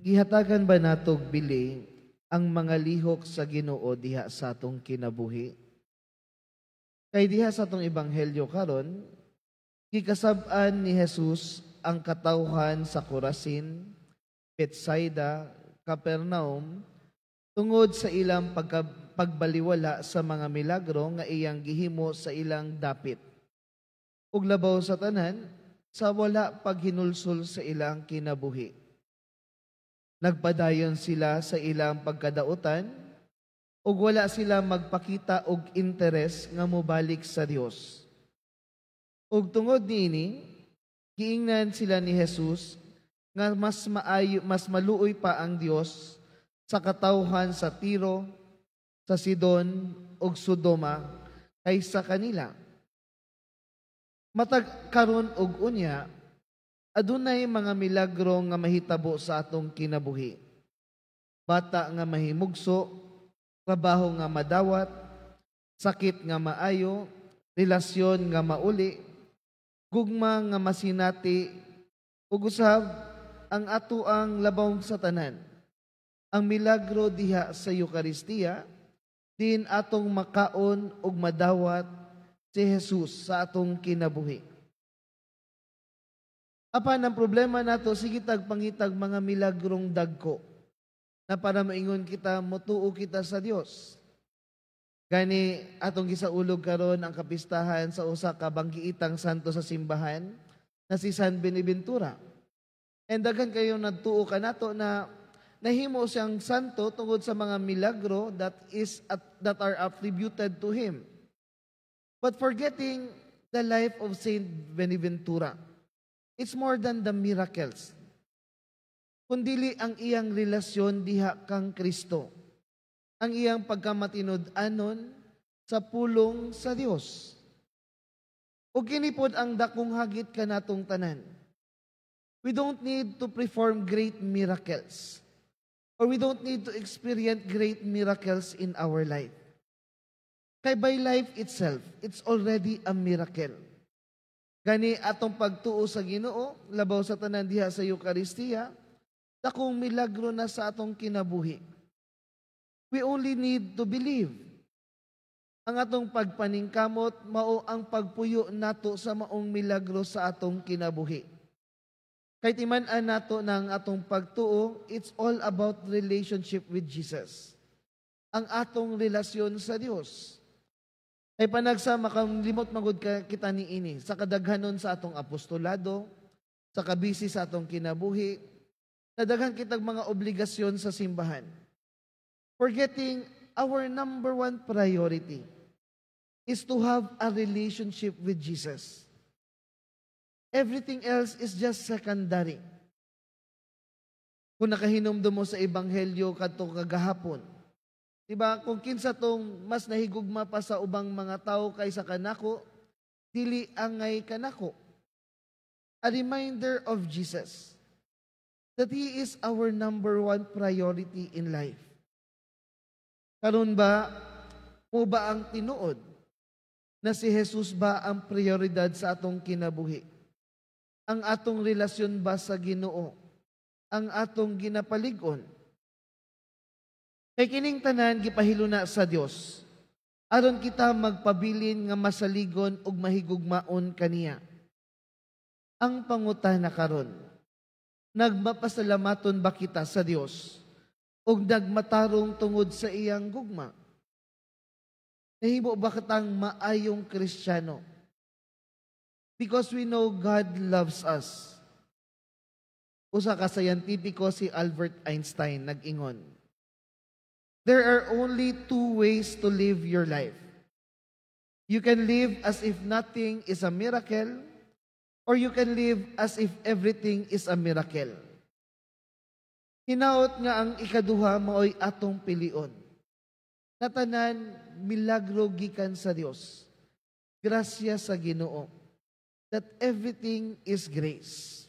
Gihatagan ba natog bili ang mga lihok sa Ginoo diha sa atong kinabuhi? Kay diha sa atong ebanghelyo karon, gikasab-an ni Jesus ang katawhan sa Corazin, Bethsaida, Capernaum tungod sa ilang pagbaliwala sa mga milagro nga iyang gihimo sa ilang dapit. Ug labaw sa tanan, sa wala paghinulsol sa ilang kinabuhi. Nagpadayon sila sa ilang pagkadautan ug wala sila magpakita og interes nga mobalik sa Dios. Ug tungod niini, giingnan sila ni Jesus nga mas maayo, mas maluoy pa ang Dios sa katawhan sa Tiro, sa Sidon ug Sodoma kaysa kanila. Matag karon ug unya, adunay mga milagro nga mahitabo sa atong kinabuhi. Bata nga mahimugso, trabaho nga madawat, sakit nga maayo, relasyon nga mauli, gugma nga masinati, ug usab ang atoang labaw sa tanan. Ang milagro diha sa Eukaristiya, din atong makaon ug madawat si Jesus sa atong kinabuhi. Apan ang problema nato, sige tag pangitag mga milagrong dagko na para maingon kita motuo kita sa Dios. Gani atong gisaulog karon ang kapistahan sa usa ka banggiitang santo sa simbahan na si San Beneventura. And daghan kayo nagtuo kanato na nahimo siyang santo tungod sa mga milagro that are attributed to him. But forgetting the life of Saint Beneventura, it's more than the miracles, kundili ang iyang relasyon diha kang Kristo. Ang iyang pagkamatinud-anon sa pulong sa Dios. Ug kini pod ang dakong hagit kanatong tanan. We don't need to perform great miracles, or we don't need to experience great miracles in our life. Kay by life itself, it's already a miracle. Gani atong pagtuo sa Ginoo, labaw sa tanan diha sa Eukaristiya, dakong milagro na sa atong kinabuhi. We only need to believe. Ang atong pagpaningkamot mao ang pagpuyo nato sa maong milagro sa atong kinabuhi. Kay timan-an nato ng atong pagtuo, it's all about relationship with Jesus. Ang atong relasyon sa Dios. Kay panagsa makalimot magud kita niini sa kadaghanon sa atong apostolado, sa kabisi sa atong kinabuhi, nadaghan kitag mga obligasyon sa simbahan. Forgetting our number one priority is to have a relationship with Jesus. Everything else is just secondary. Kung nakahinumdum mo sa ebanghelyo kadto kagahapon, diba, kung kinsa tong mas nahigugma pa sa ubang mga tao kaysa kanako, dili angay kanako. A reminder of Jesus that He is our number one priority in life. Karon ba, mao ba ang tinuod na si Jesus ba ang prioridad sa atong kinabuhi? Ang atong relasyon ba sa Ginoo? Ang atong ginapalig-on? Kay kining tanan gipahiluna sa Dios aron kita magpabilin nga masaligon ug mahigugmaon kaniya. Ang pangutana karon, nagmapasalamaton ba kita sa Dios ug nagmatarong tungod sa iyang gugma? Nahimo ba kitang maayong Kristiyano? Because we know God loves us. Usa ka scientifico, si Albert Einstein, nag-ingon, "There are only two ways to live your life. You can live as if nothing is a miracle, or you can live as if everything is a miracle." Hinaot nga ang ikaduha maoy atong pilion. Na tanan milagro gikan sa Dios. Grasya sa Ginoo. That everything is grace.